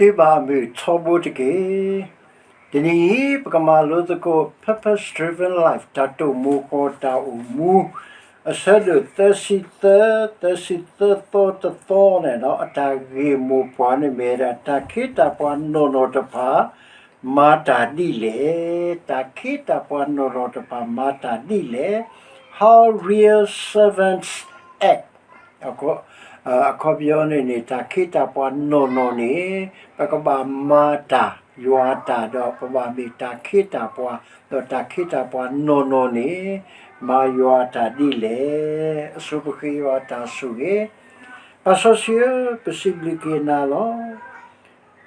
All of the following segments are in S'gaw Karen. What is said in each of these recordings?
သုဘၣ်မုာ်ထီဘိတက့ၢ်. တနံၤအံၤ ပကမၤလိသကိး Purpose Driven Life တၢ်တိာ်မိၢ်ဃီတၢ်အိၣ်မူ အဆၢဒိၣ်သၢဆံသၢ, သၢဆံသၢသီတသီန့ၣ်ဒီး အတၢ်ဂ့ၢ်မိၢ်ပှၢ်န့ၣ်မ့ၢ်ဝဲဒၣ် တၢ်ခ့တၢ်ပှၤနီၢ်နီၢ်တဖၣ် မၤတၢ်ဒ်လဲၣ်. တၢ်ခ့တၢ်ပှၤနီၢ်နီၢ်တဖၣ် မၤတၢ်ဒ်လဲၣ်. How real servants act အခီပညီန့ၣ်န့ၣ် တၢ်ခ့တၢ်ပှၤနီၢ်နီၢ်န့ၣ် ပကဘၣ်မၤတၢ်ယွၤအတၢ် ဒီးပဘၣ်မ့ၢ်တၢ်ခ့တၢ်ပှၤ, ဒီးတၢ်ခ့တၢ်ပှၤနီၢ်နီၢ်န့ၣ် မၤယွၤအတၢ်ဒ်လဲၣ်. အဆိပဃ့ယွၤအတၢ်ဆိၣ်ဂ့ၤ. ပၢ်စီဆှံဧၢ, ပစံးဘျုးက့ၤနၤလီၤ.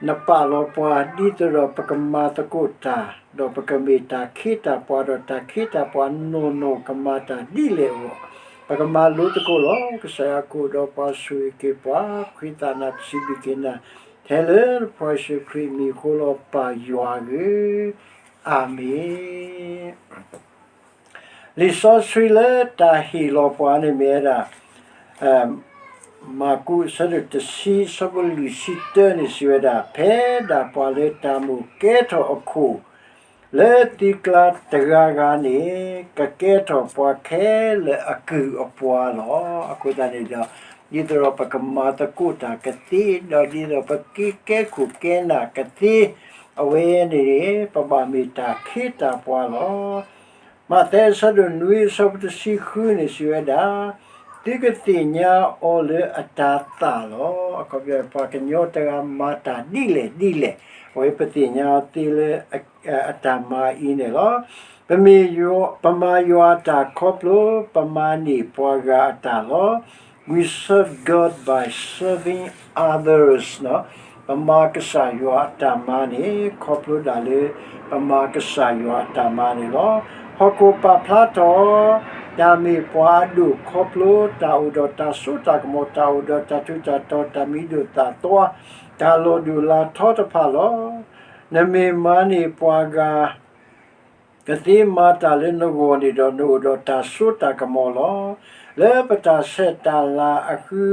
နပာ်လီၤပှၤဒ်သိးဒီးပကမၤသကိးတၢ်, ဒီးပကမ့ၢ်တၢ်ခ့တၢ်ပှၤ, ဒီးတၢ်ခ့တၢ်ပှၤနီၢ်နီၢ်ကမၤတၢ်ဒ်လဲၣ်အဂီၢ်, ပကမၤလိသကိးလီၤ. ကစၢ်ယွၤကအိၣ်ဒီးပှၤဆိၣ်ဂ့ၤက့ၤပှၤ, ဃ့သးနၤပစံးဘျုးက့ၤနၤ, ထဲလၢနဖိယ့ၣ်ၡူးခရံာ်မံၤအဃိလီၤ ပၢ်ယွၤဧၢ, အၤမ့ၣ်. လံာ်စီဆှံလၢတၢ်ဟ့ၣ်လီၤပှၤန့ၣ်မ့ၢ်ဝဲဒၣ် မၢ်ကူး အဆၢဒိၣ်တဆံ အဆၢဖိလွံၢ်ဆံတၢန့ၣ် စံးဝဲဒၣ်, ဖဲဒၣ်ပှၤလၢတၢ်မိၣ်ကဲထီၣ်အခိၣ် လၢသုကျါတဂၤဂၤန့ၣ် ကကဲထီၣ်ပှၤခဲလၢာ်အကုၢ်အပှၤလီၤ. အဃိသတးန့ၣ်ဒီး ဒ်သိးဒီးပကမၤသကိးတၢ်ကသ့, ဒီးဒ်သိးပကကဲခိၣ်ကဲနၢ်ကသ့, အဝဲန့ၣ် ပဘၣ်မ့ၢ်တၢ်ခ့တၢ်ပှၤလီၤ. မးသဲ အဆၢဒိၣ်နွံ အဆၢဖိတဆံဃုန့ၣ် စံးဝဲဒၣ်, သုကသ့ၣ်ညါအီၤလၢအတၤသၣ်လီၤ. အခီပညီ ပှၤကညီတဂၤမၤတၢ်ဒ်လဲၣ်ဒ်လဲၣ်, အဝဲပသ့ၣ်ညါအီၤသ့လၢ အတၢ်မၤအံၤန့ၣ်လီၤ. ပမၤယွၤအတၢ်ခီဖျိ ပမၤန့ၢ်ပှၤဂၤအတၢ်လီၤ. We serve God by serving others. ပမၤကစၢ်ယွၤအတၢ်မၤန့ၣ် ခီဖျိဒၣ်လၢ ပမၤကစၢ်ယွၤအတၢ်မၤန့ၣ်လီၤ. ဟီၣ်ခိၣ်ပာ်ဖျါထီၣ် တၢ်မ့ၢ်ပှၤအဒိၣ်ခီဖျိ တၢ်အိၣ်ဒီးတၢ်စိတၢ်ကမီၤ, တၢ်အိၣ်ဒီးတၢ်ထူးတၢ်တီၤ, တၢ်မံၤဒိၣ်သၣ်သွါ, တၢ်လီၤဒိၣ်လၤထီတဖၣ်လီၤ. နမ့ၢ်မၤန့ၢ်ပှၤဂၤ ကသ့မၤတၢ်လၢနဂီၢ်န့ၣ်ဒီး နအိၣ်ဒီးတၢ်စိတၢ်ကမီၤလီၤ. လၢပတၢ်ဆဲးတၢ်လၤအဃု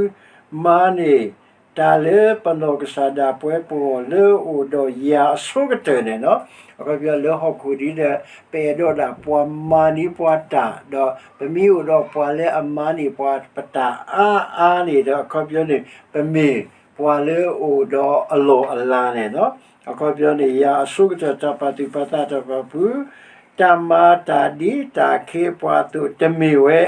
မၤန့ၢ် တၢ်လၢပနီၢ်ကစၢ်ဒၣ်ပဝဲပဂီၢ်လၢအိၣ်ဒီးယၤအဆိကတၢၢ်န့ၣ်လီၤ. အခီပညီလၢဟီၣ်ခိၣ်ဒ်ဒီး ပအဲၣ်ဒိးဒၣ်ပှၤမၤန့ၢ်ပှၤတၢ်, ဒီးပမ့ၢ်အိၣ်ဒီးပှၤလၢအမၤန့ၢ်ပှၤ ပတၢ်အါအါန့ၣ်ဒီး အခီပညီန့ၣ် ပမ့ၢ်ပှၤလၢအိၣ်ဒီးအလီၢ်အလၤန့ၣ်လီၤ. အခီပညီန့ၣ် ယၤအဆိကတၢၢ် တၢ်ပာ်သူၣ်ပာ်သးတၢ်ပာ်ဖုး တၢ်မၤတၢ်ဒ်တၢ်အခ့အပှၤအသိး တမ့ၢ်ဝဲ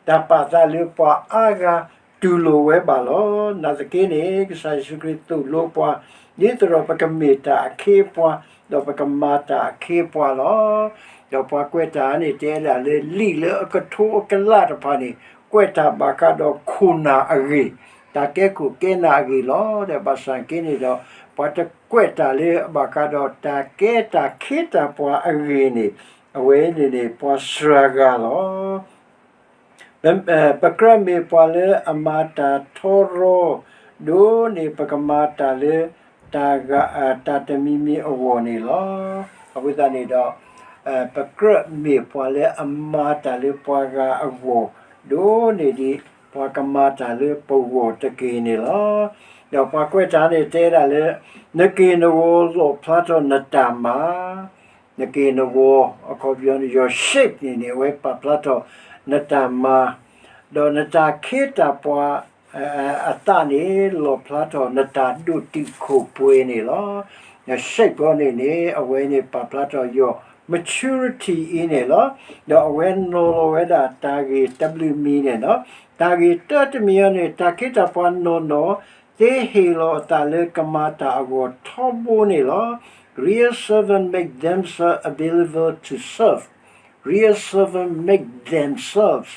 တၢ်ပာ်သးလၢပှၤအါဂၤတူၢ်လိာ်ဝဲဘၣ်လီၤ. နာ်သက့န့ၣ် ကစၢ်ယ့ၣ်ၡူးခရံာ်သိၣ်လိပှၤ ဒ်သိးဒီးပကမ့ၢ်တၢ်အခ့အပှၤ ဒီးပကမၤတၢ်အခ့အပှၤလီၤ. ဒီးပှၤကွဲးတၢ်န့ၣ် တဲဒၣ်လၢလံာ်လၢအကထိအကလးတဖၣ်န့ၣ် ကွဲးတၢ်ဘၣ်ဃးဒီးခိၣ်နၢ်အဂ့ၢ်, တၢ်ကဲခိၣ်ကဲနၢ်အဂ့ၢ်လီၤ. ဒီးဘၣ်ဆၣ်က့န့ၣ်ဒီး ပှၤတကွဲးတၢ်လၢအဘၣ်ဃးဒီးတၢ်ကဲတၢ်ခ့တၢ်ပှၤအဂ့ၢ်န့ၣ် အဝဲန့ၣ်န့ၣ် ပှၤစှၤဂၤလီၤ. ပကြၢးမ့ၢ်ပှၤလၢအမၤတၢ်ထီရီ ဒိၣ်န့ၢ်ပကမၤတၢ်လၢ တၢ်ဂၤ တၢ်တမံၤမံၤအဂီၢ်န့ၣ်လီၤ. အဃိသတးန့ၣ်ဒီး ပကြၢးမ့ၢ်ပှၤလၢအမၤတၢ်လၢပှၤဂၤအဂီၢ် ဒိၣ်န့ၢ်ဒံး ပှၤကမၤတၢ်လၢပဂီၢ်တက့ၢ်န့ၣ်လီၤ. ဒီးပှၤကွဲးတၢ်န့ၣ်တဲဒၣ်လၢ နက့ၢ်နဂီၤလီၣ်ဖျါထီၣ်နတၢ်မၤ နက့ၢ်နဂီၤ အခီပညီန့ၣ် your shape န့ၣ်န့ၣ် အဝဲပာ်ဖျါထီၣ်နတၢ်မၤ, ဒီးနတၢ်ခ့တၢ်ပှၤ အသးန့ၣ် လီၣ်ဖျါထီၣ်နတၢ်ဒိးတုာ်ခိၣ်ပှ့ၤန့ၣ်လီၤ. န shape န့ၣ်န့ၣ် အဝဲန့ၣ်ပာ်ဖျါထီၣ် your maturity အံၤန့ၣ်လီၤ. ဒီးအဝဲနီၤလီၤဝဲဒၣ်တၢ်ဂ့ၢ်တဘျုးမံၤန့ၣ်လီၤ. တၢ်ဂ့ၢ်တၢတမံၤအံၤန့ၣ် တၢ်ခ့တၢ်ပှၤနီၢ်နီၢ် သ့ဟ့ၣ်လီၤအသးလၢကမၤတၢ်အဂီၢ်ထီဘိန့ၣ်လီၤ. Real servant make themselves available to serve. Real servant make themselves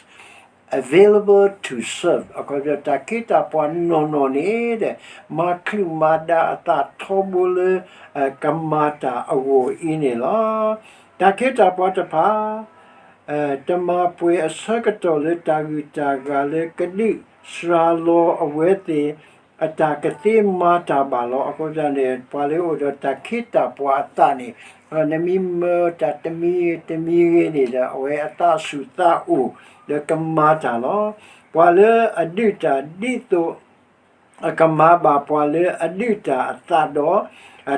available to serve. အခီပညီ တၢ်ခ့တၢ်ပှၤနီၢ်နီၢ်န့ၣ်ဒီး မၤချုးမၤဒါအသးထီဘိလၢ ကမၤတၢ်အဂီၢ်အံၤန့ၣ်လီၤ. တၢ်ခ့တၢ်ပှၤတဖၣ် တမၤပှဲၤအဆၢကတီၢ်လၢတၢ်ဂုၤတၢ်ဂၤလၢကဒုးစှၤလီၤအဝဲသ့ၣ် အတၢ်ကသ့မၤတၢ်ဘၣ်လီၤ. အခီပညီန့ၣ် ပှၤလၢအိၣ်ဒီးတၢ်ခ့တၢ်ပှၤအသးန့ၣ် နမ့ၢ်မၢတၢ်တမံၤဂ့ၤတမံၤဂ့ၤန့ၣ်ဒီး အဝဲအသးဆူၣ်သးအိၣ် ဒီးကမၤတၢ်လီၤ. ပှၤလၢအဒုးတၢ်ဒ်သိး အကမၤဘၣ်ပှၤလၢအဒုးတၢ်အသးဒီး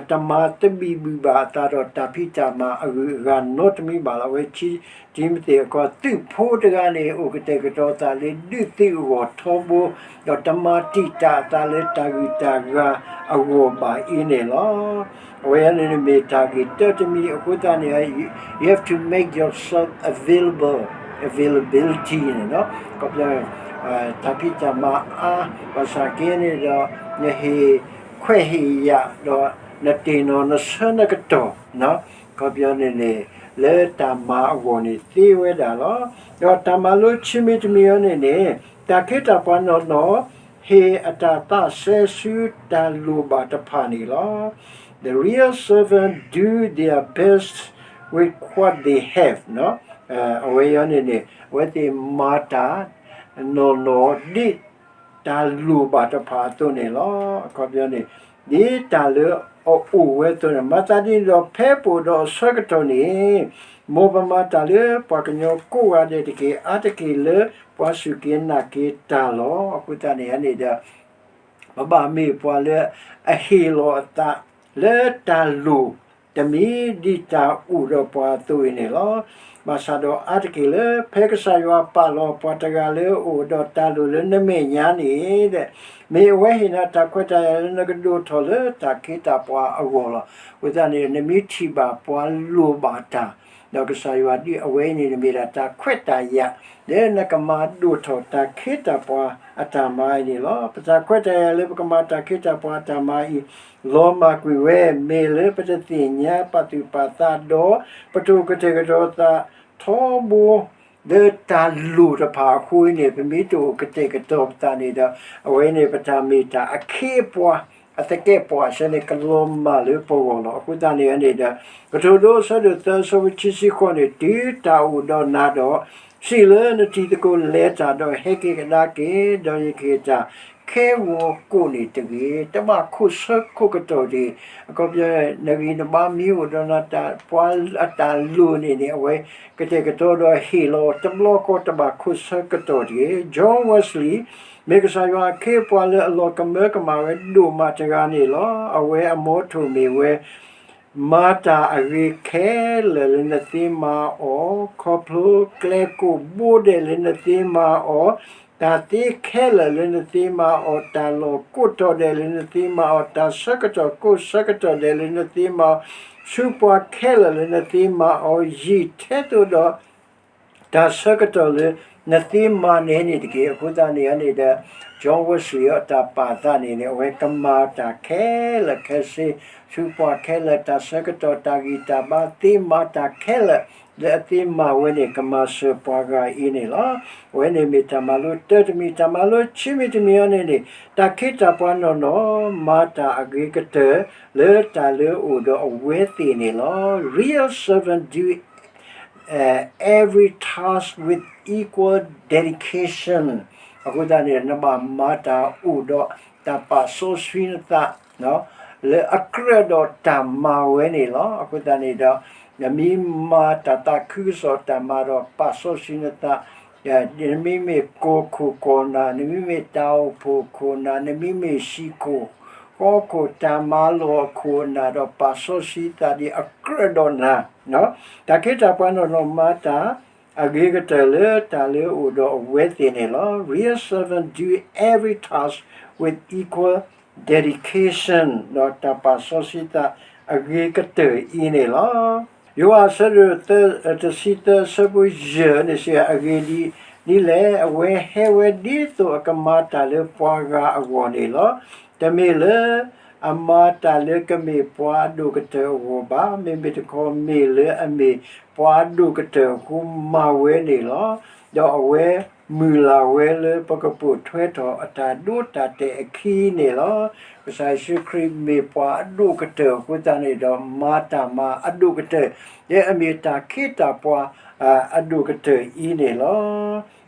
တမၤသဘံၣ်ဘုၣ်ဘၣ်အသးဒီးတၢ်ဖံးတၢ်မၤအဂုၤအဂၤနီတမံၤဘၣ်လီၤ. အဝဲ တံၤမသ့း အခီ သုးဖိတဂၤန့ၣ် အိၣ်ကတဲာ်ကတီၤသးလၢဒုးသုးအဂီၢ်ထီဘိ, ဒီးတမၤတံာ်တာ်အသးလၢတၢ်ဂုၤတၢ်ဂၤအဂီၢ်ဘၣ်အံၤန့ၣ်လီၤ. အဝဲန့ၣ်မ့ၢ်တၢ်ဂ့ၢ်တၢတမံၤအဃိသတးန့ၣ် you have to make yourself available, availability န့ၣ်လီၤ. အခီပညီ တၢ်ဖံးတၢ်မၤအါ ဘၣ်ဆၣ်က့န့ၣ်ဒီး နဟ့ၣ်ခွဲးဟ့ၣ်ယာ်ဒီး နတ့ၢ်နီၣ်နဆၢနကတီၢ် အခီပညီန့ၣ်န့ၣ် လၢတၢ်မၤအဂီၢ်န့ၣ်သ့ဝဲဒၣ်လီၤ. ဒီးတၢ်မၤလိခံမံၤတမံၤအံၤန့ၣ်န့ၣ် တၢ်ခ့တၢ်ပှၤနီၢ်နီၢ် ဟ့ၣ်အတၢ်သးစဲဆူတၢ်လိၣ်ဘၣ်တဖၣ်န့ၣ်လီၤ. The real servant do their best with what they have အဝဲအံၤန့ၣ်န့ၣ် အဝဲသ့ၣ်မၤတၢ်နီၢ်နီၢ်ဒ် တၢ်လိၣ်ဘၣ်တဖၣ်အသိးန့ၣ်လီၤ. အခီပညီန့ၣ် ဒ်တၢ်လၢအအိၣ်ဝဲအသိးန့ၣ် မၤသးဒ်န့ၣ်ဒီး ဖဲပအိၣ်ဒီးအဆၢကတီၢ်န့ၣ် မ်ပမၤတၢ်လၢပှၤကညီကိးဂၤဒဲးတက့ၢ်. အါတက့ၢ်လၢပှၤစူၢ်က့ၤနာ်က့ၤတၢ်လီၤ. အဃိသတးန့ၣ်န့ၣ်ဒီး ပဘၣ်မ့ၢ်ပှၤလၢအဟ့ၣ်လီၤအသး လၢတၢ်လိၣ်တမံၤ ဒ်တၢ်အိၣ်ဒီးပှၤအသိးအံၤန့ၣ်လီၤ. ဘၣ်ဆၣ်ဒီးအါတက့ၢ်လၢ ဖဲကစၢ်ယွၤပာ်လီၤပှၤတဂၤလၢအအိၣ်ဒီးတၢ်လိၣ်လၢနမဲာ်ညါန့ၣ် မ့ၢ်အဝဲဟ့ၣ်နၤတၢ်ခွဲးတၢ်ယာ်လၢနကဒိၣ်ထီၣ်လၢတၢ်ခ့တၢ်ပှၤအဂီၢ်လီၤ. အဃိသတးန့ၣ် နမ့ၢ်ထံၣ်ဘၣ်ပှၤလိၣ်ဘၣ်တၢ် ဒီးကစၢ်ယွၤဒ်အဝဲအံၤန့ၣ် မ့ၢ်ဒၣ်တၢ်ခွဲးတၢ်ယာ် လၢနကမၤဒိၣ်ထီၣ်တၢ်ခ့တၢ်ပှၤအတၢ်မၤအံၤန့ၣ်လီၤ. ပတၢ်ခွဲးတၢ်ယာ်လၢပကမၤတၢ်ခ့တၢ်ပှၤအတၢ်မၤအံၤ လီၤမၢ်ကွံာ်ဝဲ မ့ၢ်လၢပတသ့ၣ်ညါပာ်သူၣ်ပာ်သးဒီး ပတအိၣ်ကတဲာ်ကတီၤသးထီဘိ လၢတၢ်လိၣ်တဖၣ်အဃိန့ၣ် ပမ့ၢ်တအိၣ်ကတဲာ်ကတီၤပသးန့ၣ်ဒီး အဝဲန့ၣ် ပတၢ်မ့ၢ်တၢ်အခ့အပှၤ အသကဲးပှၤအဆၢန့ၣ် ကလီၤမၢ်လၢပဂီၢ်လီၤ. အဃိသတးန့ၣ်န့ၣ်ဒီး ကထိဒိ အဆၢဒိၣ်သၢ အဆၢဖိခံဆံဃိးန့ၣ် တုၤတၢ်အိၣ်ဒီးနၤဒီး စံးလၢနတံၤသကိး လဲၤတၢ်ဒီးဟဲက့ၤကဒါက့ၤ ဒီးယကဟ့ၣ်တၢ်ခဲဂီၤကိးနံၤတဂ့ၤ. တဘၣ်ခိၣ်ဆၢခိၣ်ကတီၢ်တဂ့ၤ. အခီပညီ နဂံၢ်နဘါမ့ၢ်အိၣ်ဒီးနၤ တၢ်ပှၤအတၢ်လိၣ်န့ၣ်န့ၣ် အဝဲကတဲာ်ကတီၤဒီးဟ့ၣ်လီၤတဘျီဃီ တဘၣ်ခိၣ်ဆၢကတီၢ်တဂ့ၤ. John Wesley မ့ၢ်ကစၢ်ယွၤအခ့အပှၤလၢအလီၤကမၢကမၣ်ဝဲဒိၣ်မးတဂၤန့ၣ်လီၤ. အဝဲအမီထိၣ်မ့ၢ်ဝဲ မၤတၢ်အဂ့ၤခဲလၢာ်လၢနသ့မၤအီၤ, ခီဖျိကျဲကိးဘိဒဲးလၢနသ့မၤအီၤ, တၢ်သ့ခဲလၢာ်လၢနသ့မၤအီၤ, တၢ်လီၢ်ကိးတီၤဒဲးလၢနသ့မၤအီၤ, တၢ်ဆၢကတီၢ်ကိးဆၢကတီၢ်ဒဲးလၢနသ့မၤအီၤ, ဆူပှၤခဲလၢာ်လၢနသ့မၤအီၤ, ယံာ်ထဲသိးဒီး တၢ်ဆၢကတီၢ်လၢနသ့မၤန့ၢ်န့ၣ်တက့ၢ်. အဃိသတးန့ၣ်န့ၣ်ဒီး John Wesley အတၢ်ပာ်သးန့ၣ်န့ၣ် အဝဲကမၤတၢ်ခဲလၢာ်ခဲဆ့ ဆူပှၤခဲလၢာ် တၢ်ဆၢကတီၢ် တၢ်ဂံၢ်တၢ်ဘါ သ့မၤတၢ်ခဲလၢာ် လၢအသ့မၤဝဲန့ၣ် ကမၤစၢၤပှၤဂၤအံၤန့ၣ်လီၤ. အဝဲန့ၣ်မ့ၢ်တၢ်မၤလိတၢတမံၤ, တၢ်မၤလိခံမံၤတမံၤအံၤန့ၣ်န့ၣ် တၢ်ခ့တၢ်ပှၤနီၢ်နီၢ် မၤတၢ်အဂ့ၤကတၢၢ် လၢတၢ်လၢအအိၣ်ဒီးအဝဲသ့ၣ်န့ၣ်လီၤ. Real servant do every task with equal dedication. အဃိသတးန့ၣ် နဘၣ်မၤတၢ်အိၣ်ဒီးတၢ်ပာ်စီဆှံနသး လၢအကြၢးဒီးတၢ်မၤဝဲန့ၣ်လီၤ. အဃိသတးန့ၣ်ဒီး နမ့ၢ်မၤတၢ်သးခုကစီၣ်တၢ်မၤဒီး ပာ်စီဆှံနသး, နမ့မ့ၢ်ကီၢ်ခိၣ်ကီၢ်နၢ်, နမ့မ့ၢ်တၢ်အိၣ်ဖှိၣ်ခိၣ်နၢ်, နမ့မ့ၢ်ဟံၣ်ခိၣ်ဃီခိၣ် တၢ်မၤလီၢ်အခိၣ်အနၢ်ဒီး ပာ်စီဆှံသးဒ်အကြၢးဒီးနၤ, တၢ်ခ့တၢ်ပှၤနီၢ်နီၢ်မၤတၢ် အဂ့ၤကတၢၢ်လၢတၢ်လၢအအိၣ်ဒီးအဝဲသ့ၣ်န့ၣ်လီၤ. Real servant do every task with equal dedication ဒီးတၢ်ပာ်စီဆှံသးအဂ့ၤကတၢၢ်အံၤန့ၣ်လီၤ. ယိၤဟၣ်အဆၢဒိၣ်တဆံသၢ အဆၢဖိယဲၢ်န့ၣ်စံး အဂ့ၢ်ဒ်လဲၣ်, အဝဲဟဲဝဲဒ်သိးအကမၤတၢ်လၢပှၤဂၤအဂီၢ်န့ၣ်လီၤ. တမ့ၢ်လၢအမၤတၢ်လၢကမ့ၢ်ပှၤအဒိၣ်ကတၢၢ်အဂီၢ်ဘၣ်, မ့မ့ၢ်တခီမ့ၢ်လၢအမ့ၢ်ပှၤအဒိၣ်ကတၢၢ်အဃိမၤဝဲန့ၣ်လီၤ. ဒီးအဝဲမုၢ်လၢ်ဝဲလၢပကပိာ်ထွဲထီၣ်အတၢ်ဒိတၢ်တဲာ်အခံန့ၣ်လီၤ. ကစၢ်ယ့ၣ်ၡူးခရံာ်မ့ၢ်ပှၤအဒိၣ်ကတၢၢ်အဃိသတးန့ၣ်ဒီး မၤတၢ်မၤအဒိၣ်ကတၢၢ် လၢအမ့ၢ်တၢ်ခ့တၢ်ပှၤ အဒိၣ်ကတၢၢ်အံၤန့ၣ်လီၤ.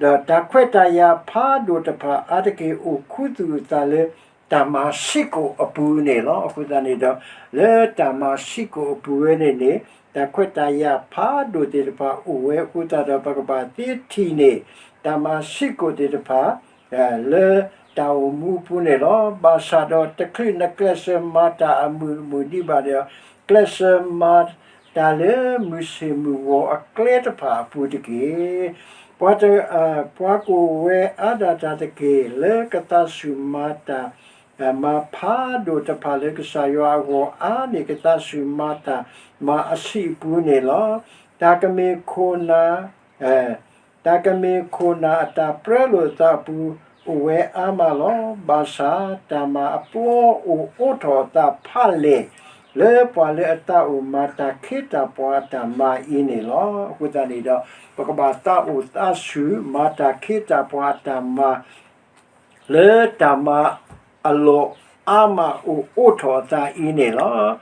ဒီးတၢ်ခွဲးတၢ်ယာ်ဖးဒိၣ်တဖၣ် အါတက့ၢ်အိၣ်ခူသူၣ်အသးလၢ တၢ်မၤစံးကိာ်အပူၤန့ၣ်လီၤ. အဃိသတးန့ၣ်ဒီး လၢတၢ်မၤစံးကိာ်အပူၤဝဲန့ၣ်န့ၣ် တၢ်ခွဲးတၢ်ယာ်ဖးဒိၣ်သ့ၣ်တဖၣ်အိၣ်ဝဲအဃိသတးဒီး ပကဘၣ်သ့ထံၣ်န့ၢ် တၢ်မၤစံးကိာ်သ့ၣ်တဖၣ် လၢ တၢ်အိၣ်မူအပူၤန့ၣ်လီၤ. ဘၣ်ဆၣ်ဒီးတချုးနကျဲးစၢးမၤတၢ်အမုာ်မုာ်ဒံးဘၣ်ဒီး ကျဲးစၢးမၤတၢ်လၢမုၢ်ဆ့ၣ်မုၢ်ဂီၤအကျဲတဖၣ်အပူၤတက့ၢ်. ပှၤတ- ပှၤကိးဝဲအါဒၣ်တၢ်တက့ၢ်. လၢကသးဆူၣ်မၤတၢ် မၤဖးဒိၣ်တဖၣ်လၢကစၢ်ယွၤအဂီၢ်အါန့ၢ်ကသးဆူၣ်မၤတၢ်မၤအဆံးအပူၤန့ၣ်လီၤ. တၢ်ကမ့ၢ်ခိၣ်နၢ် တၢ်ကမ့ၢ်ခိၣ်နၢ်အတၢ်ပြၢလိာ်သးအပူၤ အိၣ်ဝဲအါမးလီၤ. ဘၣ်ဆၣ်တၢ်မၤအပျီအိၣ်အိးထီၣ်အသးဖးလဲၢ် လၢပှၤလၢအသးအိၣ်မၤတၢ်ခ့တၢ်ပှၤအတၢ်မၤအံၤန့ၣ်လီၤ. အဃိသတးန့ၣ်ဒီး ပကဘၣ်သးအိၣ်သးဆူၣ် မၤတၢ်ခ့တၢ်ပှၤအတၢ်မၤ လၢတၢ်မၤအလီၢ်အါမးအိၣ်အိးထီၣ်အသးအံၤန့ၣ်လီၤ.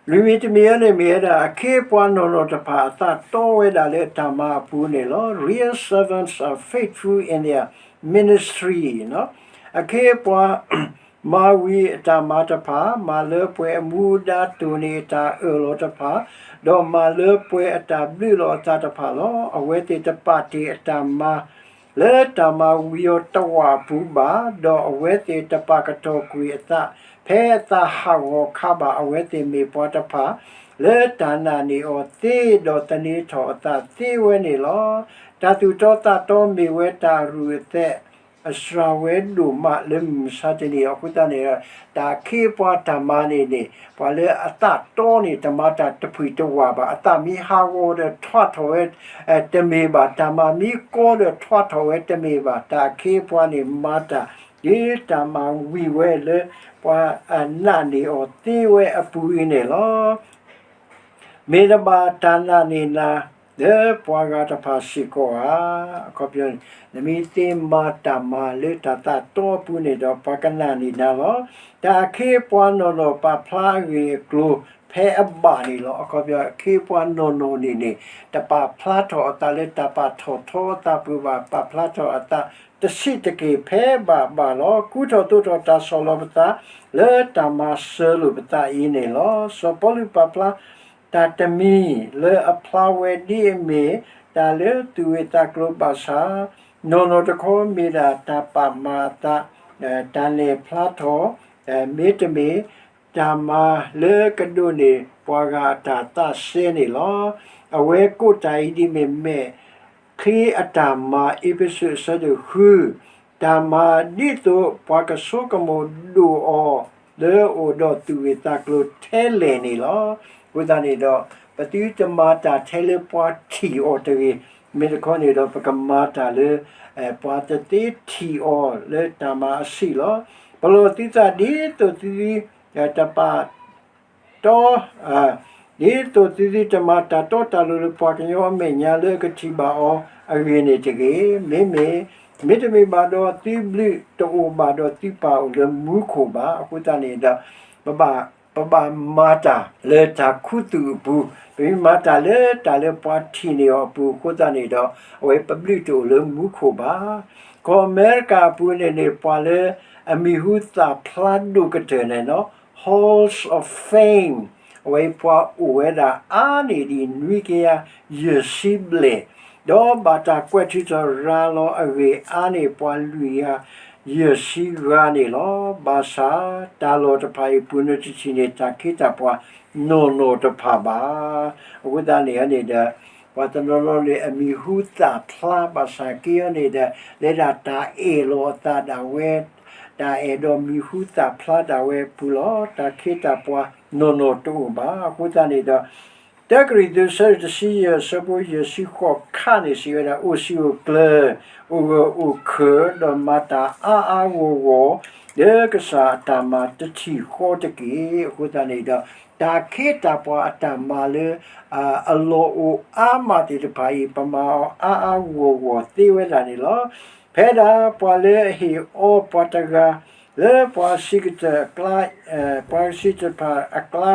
လွံၢ်မံၤတမံၤအံၤန့ၣ်မ့ၢ်ဝဲဒၣ် အခ့အပှၤနီၢ်နီၢ်တဖၣ်အသးတီဝဲဒၣ်လၢတၢ်မၤအပူၤန့ၣ်လီၤ. Real servants are faithful in their ministry. အခ့အပှၤ မၤဝံၤအတၢ်မၤတဖၣ်, မၤလၢပှဲၤအမူဒါတိၢ်န့ၢ်အတၢ်အၢၣ်လီၤတဖၣ်, ဒီးမၤလၢပှဲၤအတၢ်ဘျုးလီၤအသးတဖၣ်လီၤ. အဝဲသ့ၣ်တပာ်တ့ၢ်အတၢ်မၤ လၢတၢ်မၤဝံၤအီၤတဝာ်အပူၤဘၣ်, ဒီးအဝဲသ့ၣ်တပာ်ကတီၢ်ကွံာ်အသး ဖဲအသးဟးဂီၤခါဘၣ်. အဝဲသ့ၣ်မ့ၢ်ပှၤတဖၣ် လၢတၢ်နာ်န့ၢ်အီၤသ့, ဒီးသန့ၤထီၣ်အသးသ့ဝဲန့ၣ်လီၤ. တၢ်သူၣ်တီသးတီမ့ၢ်ဝဲတၢ်အရူၢ်အသဲး အစှၤဝဲဒိၣ်မးလၢမုၢ်မဆါတနံၤအဃိသတးန့ၣ်ဒီး တၢ်အခ့အပှၤတၢ်မၤန့ၣ်န့ၣ် ပှၤလၢအသးတီန့ၣ် တမၤတၢ်တဖှံၣ်တဝၣ်ဘၣ်. အသးမ့ၢ်ဟးဂီၤဒီးထွးထီၣ်ဝဲ တမ့ၢ်ဘၣ်. တၢ်မၤမ့ၢ်ကီဒီးထွးထီၣ်ဝဲတမ့ၢ်ဘၣ်. တၢ်အခ့အပှၤန့ၣ်မၤတၢ် ဒ်တၢ်မၤဝံၤဝဲလၢ ပှၤအနာ်န့ၢ်အီၤသ့ဝဲအပူၤအံၤန့ၣ်လီၤ. မ့ၢ်တဘၣ်တၢ်နာ်န့ၢ်နၤ လၢပှၤဂၤတဖၣ်စ့ၢ်ကီးဧါ. အခီပညီန့ၣ် နမ့ၢ်သ့မၤတၢ်မၤလၢတၢ်သးတီအပူၤန့ၣ်ဒီး ပှၤကနာ်န့ၢ်နၤလီၤ. တၢ်အခ့အပှၤနီၢ်နီၢ်ပာ်ဖျါအဂ့ၢ်အကျိၤဖဲအဘၣ်န့ၣ်လီၤ. အခီပညီ အခ့အပှၤနီၢ်နီၢ်န့ၣ်န့ၣ် တပာ်ဖျါထီၣ်အသးလၢတၢ်ပာ်ထီၣ်ထီအသးပူၤဘၣ်. ပာ်ဖျါထီၣ်အသးတဆံးတက့ၢ်ဖဲဘၣ်ဘၣ်လီၤ. ကူထီၣ်သိးထီၣ်တၢ်ဆီၣ်လီၤပသး လၢတၢ်မၤစၢၤလိာ်ပသးအံၤန့ၣ်လီၤ. စီၤပီလူးပာ်ဖျါ တၢ်တမံၤလၢအဖျါဝဲဒ်အမ့ၢ် တၢ်လၢသူၣ်ဝံၣ်သးကျိၤဘၣ်ဆၣ် နီၢ်နီၢ်တခီမ့ၢ်ဒၣ်တၢ်ပာ်မၤအသး တၢ်နဲၣ်ဖျါထီၣ် မ့တမ့ၢ် တၢ်မၤလၢကဒိးန့ၢ်ပှၤဂၤအတၢ်သးစဲန့ၣ်လီၤ. အဝဲကိးတၢ်အံၤဒ်မ့ၢ်မဲာ်ချံအတၢ်မၤ အ့းဖ့းစူးအဆၢဒိၣ်ဃု တၢ်မၤဒ်သိးပှၤကဆိကမိၣ်ဒိၣ်အီၤ လၢအအိၣ်ဒီးသူၣ်ဝံၣ်သးကျိၤထဲလဲၣ်န့ၣ်လီၤ. အဃိသတးန့ၣ်ဒီး ပသုတမၤတၢ်ထဲလၢပှၤထံၣ်အီၤတဂ့ၤ. မ့ၢ်တခီန့ၣ်ဒီး ပကမၤတၢ်လၢ ပှၤတသ့ထံၣ်အီၤလၢတၢ်မၤအဆံးလီၤ. ပလီၢ်သုသးဒ်သိးသုသုတပာ် တီ ဒ်သိးသုသုတမၤတၢ်တီတၢ်လိၤလၢပှၤကညီအမဲာ်ညါလၢအကထံၣ်ဘၣ်အီၤအဂ့ၢ်န့ၣ်တဂ့ၤ. မ့မ့ၢ် မ့တမ့ၢ်ဘၣ်ဒီးသုဘျုးတအိၣ်ဘၣ်ဒီးသုပၢ်အိၣ်လၢမူခိၣ်ဘၣ်. အဃိသတးန့ၣ်ဒီး ပဘၣ် ပဘၣ်မၤတၢ်လၢတၢ်ခူသူၣ်အပူၤ, ပမ့ၢ်မၤတၢ်လၢတၢ်လၢပှၤထံၣ်န့ၢ်အီၤအပူၤအဃိသတးန့ၣ်ဒီး အဝဲပဘျုးတအိၣ်လၢမူခိၣ်ဘၣ်. ကီၢ်အမဲရကၤအပူၤန့ၣ်န့ၣ် ပှၤလၢအမံၤဟူသၣ်ဖျါဒိၣ်ကတၢၢ်န့ၣ်လီၤ Halls of Fame အဝဲပှၤအိၣ်ဝဲဒၣ်အါန့ၢ်ဒံးနွံကယၤယဲၢ်ဆံဘျဲၣ်, ဒီးဘၣ်တၢ်ကွဲးထုးထီၣ်ရၤလီၤအဂ့ၢ်အါန့ၢ်ပှၤလွံၢ်ကယၤယဲၢ်ဆံဂၤန့ၣ်လီၤ. ဘၣ်ဆၣ်တၢ်လီၢ်တဖၣ်အံၤ ပှၤနုာ်တထံၣ်န့ၢ်တၢ်ခ့တၢ်ပှၤနီၢ်နီၢ်တဖၣ်ဘၣ်. အဃိသတးန့ၣ်န့ၣ်ဒီး ပှၤတနီၤနီၤန့ၣ် အမံၤဟူသၣ်ဖျါဘၣ်ဆၣ်က့အီၤန့ၣ်ဒီး လၢဒၣ်တၢ်အဲၣ်လီၤအသးဒၣ်ဝဲ, တၢ်အဲၣ်ဒိးမံၤဟူသၣ်ဖျါဒၣ်ဝဲအပူၤလီၤ. တၢ်ခ့တၢ်ပှၤနီၢ်နီၢ်တအိၣ်ဘၣ်. အဃိသတးန့ၣ်ဒီး တၢကရံၣ်သူး အဆၢဒိၣ်တဆံယဲၢ် အဆၢဖိယဲၢ်ဆံဃိးခါန့ၣ် စံးဝဲဒၣ် အိၣ်စံာ်အိၣ်ကျၢၤ, အိၣ်ဂၢၢ်အိၣ်ခၢၣ်, ဒီးမၤတၢ်အါအါဂီၢ်ဂီၢ် လၢကစၢ်အတၢ်မၤတထံၣ်ဃီတက့ၢ်. အဃိသတးန့ၣ်ဒီး တၢ်ခ့တၢ်ပှၤအတၢ်မၤလၢ အလီၢ်အိၣ်အါမးသ့ၣ်တဖၣ်အံၤ ပမၤအီၤအါအါဂီၢ်ဂီၢ်သ့ဝဲဒၣ်န့ၣ်လီၤ. ဖဲဒၣ်ပှၤလၢအဟ့ၣ်အီပှၤတဂၤ လၢပှၤစံးကတၢၢ်အကျါ, ပှၤစံးကတၢၢ်တဖၣ်အကျါ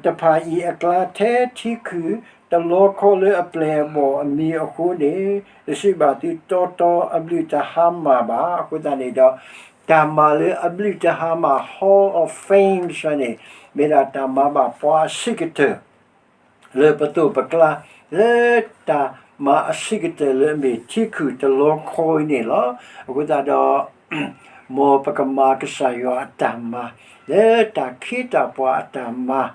တဖၣ်အံၤအကျါ ထဲထံခုၣ်တလီခီလၢအပျဲၢ်အဘီၣ်အမံၤအဃိန့ၣ်, တစံးဘၣ်သုတီတီအဘျုးတဟါမၢ်ဘၣ်. အဃိသတးန့ၣ်ဒီး တၢ်မၤလၢအဘျုးတဟါမၢ် Hall of Fame စ့ၢ်န့ၣ် မ့ၢ်ဒၣ်တၢ်မၤဘၣ်ပှၤအစံးကတၢၢ် လၢပသိးပကျါ လၢတၢ်မၤအစံးကတၢၢ်လၢအမ့ၢ်ထံခုၣ်တလီခီအံၤန့ၣ်လီၤ. အဃိသတးဒီး မ်ပကမၤကစၢ်ယွၤအတၢ်မၤ လၢတၢ်ခ့တၢ်ပှၤအတၢ်မၤ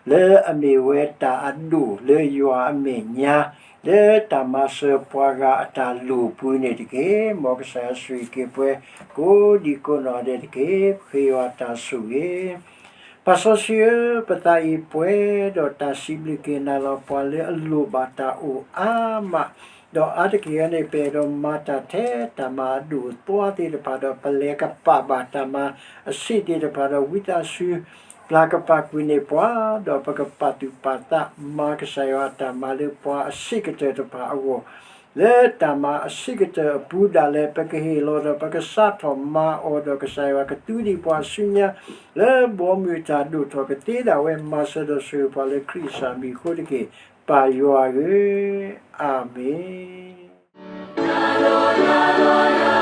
လၢအမ့ၢ်ဝဲတၢ်အဒိၣ်လၢယွၤအမဲာ်ညါ လၢတၢ်မၤစၢၤပှၤဂၤအတၢ်လိၣ်ပူၤန့ၣ်တက့ၢ်. မ်ကစၢ်ယွၤဆိၣ်ဂ့ၤက့ၤပှၤ ကိးဒံကိးနီၢ်ဒဲးတက့ၢ်. ပဃ့ယွၤတၢ်ဆိၣ်ဂ့ၤ ပၢ်စီဆှံဧၢ, ပသးအံၤပှဲၤဒီးတၢ်စံးဘျုးက့ၤနၤလီၤ. ပှၤလၢအလိၣ်ဘၣ်တၢ်အိၣ်အါမး, ဒီးအါတက့ၢ်အံၤန့ၣ် ပအဲၣ်ဒိးမၤတၢ်ထဲတၢ်မၤအဒိၣ်အသွါသ့ၣ်တဖၣ်ဒီး ပလဲၤကပာ်ဘၣ်တၢ်မၤအဆံးသ့ၣ်တဖၣ်ဒီး ဝံသးစူၤ ပျၢ်ကပာ်ကွံာ်န့ၢ်ပှၤ, ဒီးပကပာ်သူၣ်ပာ်သး မၤကစၢ်ယွၤအတၢ်မၤလၢပှၤအဆံးကတၢၢ်တဖၣ်အဂီၢ် လၢတၢ်မၤအဆံးကတၢၢ်အပူၤဒၣ်လဲာ် ပကဟ့ၣ်လီၤဒီးပကစးထီၣ်မၤအီၤဒီး ကစၢ်ယွၤကသူဒံးပှၤဆူညါ လၢဘီမုၢ်တၢ်ဒိၣ်ထီၣ်ကသ့ဒၣ်ဝဲ မၤစၢၤဒီးဆိၣ်ဂ့ၤပှၤလၢခရံာ်အမံၤအဃိတက့ၢ်, ပၢ်ယွၤဧၢ, အၤမ့ၣ်.